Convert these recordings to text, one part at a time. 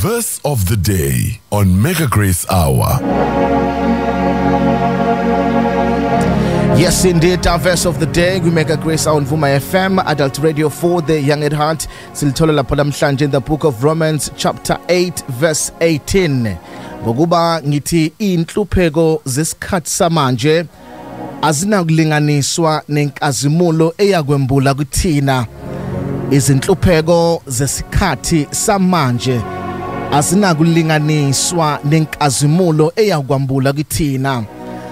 Verse of the day on Mega Grace Hour. Yes, indeed, our verse of the day, we Mega Grace Hour on Vuma FM, Adult Radio for the Young at Heart. Silithola lapho namhlanje in the book of Romans chapter 8 verse 18. Ngokuba ngithi inhlupheko zesikhathi samanje azinakulinganiswa nenkazimulo eyakwembula kuthina. Izinhlupheko zesikhathi samanje azinakulinganiswa nenkazimulo eyakwambula kuthina.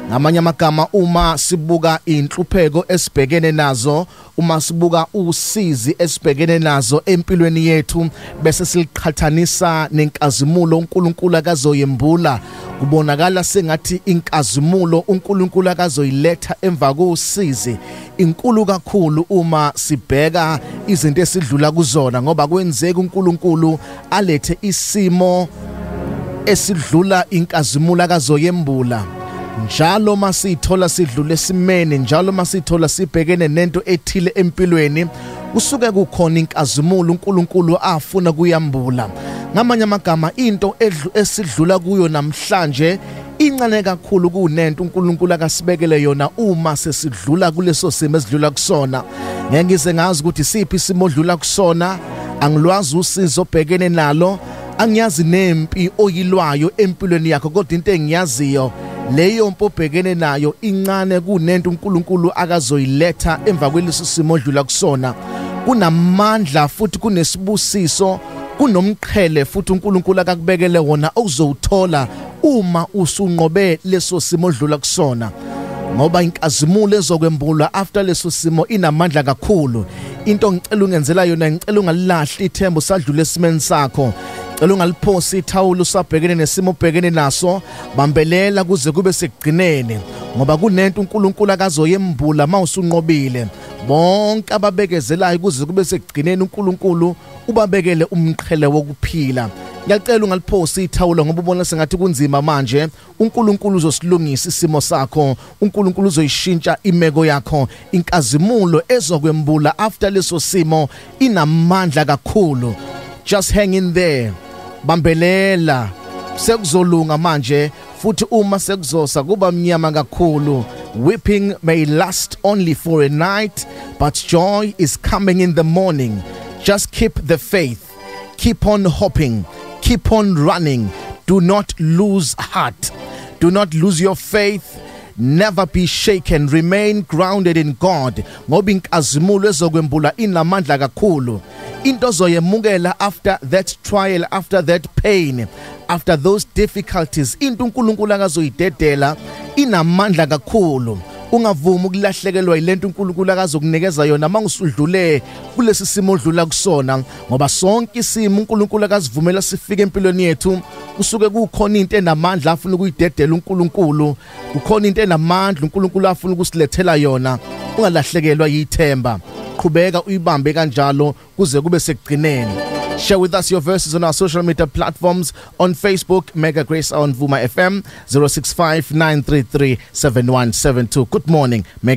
Ngamanye amagama, uma sibuka inhlupheko esibhekene nazo, uma sibuka usizi esibhekene nazo empilweni yethu, bese siliqhathanisa nenkazimulo uNkulunkulu akazoyembula, kubonakala sengathi inkazimulo uNkulunkulu akazoyiletha emva kosizi inkulu kakhulu uma sibheka izinto esidlula kuzona, ngoba kwenzeka uNkulunkulu alethe isimo esidlula inkazimulo akazoyembula. Njalo masithola sidlule esimeni, njalo masithola sibhekene nento ethile empilweni, kusuke kukhona inkazimulo uNkulunkulu afuna kuyambula. Ngamanye amagama, into esidlula kuyo namhlanje incane kakhulu kunento uNkulunkulu akasibekele yona uma sesidlula kuleso simo esidlula kusona. Ngeke ngize ngazi ukuthi siphi isimo odlula kusona, angilwazi usizo obhekene nalo, angiyazi nempi oyilwayo empilweni yakho, kodwa into engiyaziyo, leyo mpo obhekene nayo incane kunento uNkulunkulu akazoyiletha emva kweleso simo odlula kusona. Kunamandla futhi kunesibusiso, kunomqhele futhi uNkulunkulu akakubekele wona ozowuthola uma usunqobe leso simo odlula kusona, ngoba inkazimulo ezokwembulwa after leso simo inamandla kakhulu. Into ngicela ungenzela yona, ngicela ungalahli ithemba usadlula esimeni sakho, ngicela ungaliphosi ithawula usabhekene nesimo obhekene naso, bambelela kuze kube sekugcineni, ngoba kunento uNkulunkulu akazoyembula mawusunqobile. Bonke ababekezelayo kuze kube sekugcineni uNkulunkulu ubabekele umqhele wokuphila. Ngiyacela ungaliphosi ithawula ngoba ubona sengathi kunzima manje. uNkulunkulu uzosilungisa isimo sakho, uNkulunkulu uzoyishintsha imeko yakho. Inkazimulo ezokwembula after leso simo inamandla kakhulu. Just hang in there, bambelela, sekuzolunga manje. Futhi uma sekuzosa kuba mnyama kakhulu, weeping may last only for a night, but joy is coming in the morning. Just keep the faith, keep on hoping, keep on running. Do not lose heart, do not lose your faith, never be shaken, remain grounded in God, ngoba inkazimulo ezokwembula inamandla kakhulu. Into ozoyemukela after that trial, after that pain, after those difficulties, into uNkulunkulu akazoyidedela inamandla kakhulu. Ungavumi ukulahlekelwa yilento uNkulunkulu akazokunikeza yona mangusudlule kulesi simo odlula kusona, ngoba sonke isimo uNkulunkulu akazivumela sifike empilweni yethu kusuke kukhona into enamandla afuna ukuyidedela uNkulunkulu, kukhona into enamandla uNkulunkulu afuna ukusilethela yona. Ungalahlekelwa yithemba, qhubeka uyibambe kanjalo kuze kube sekugcineni. Share with us your verses on our social media platforms. On Facebook, Mega Grace on Vuma FM, 065 933 7172. Good morning, Mega.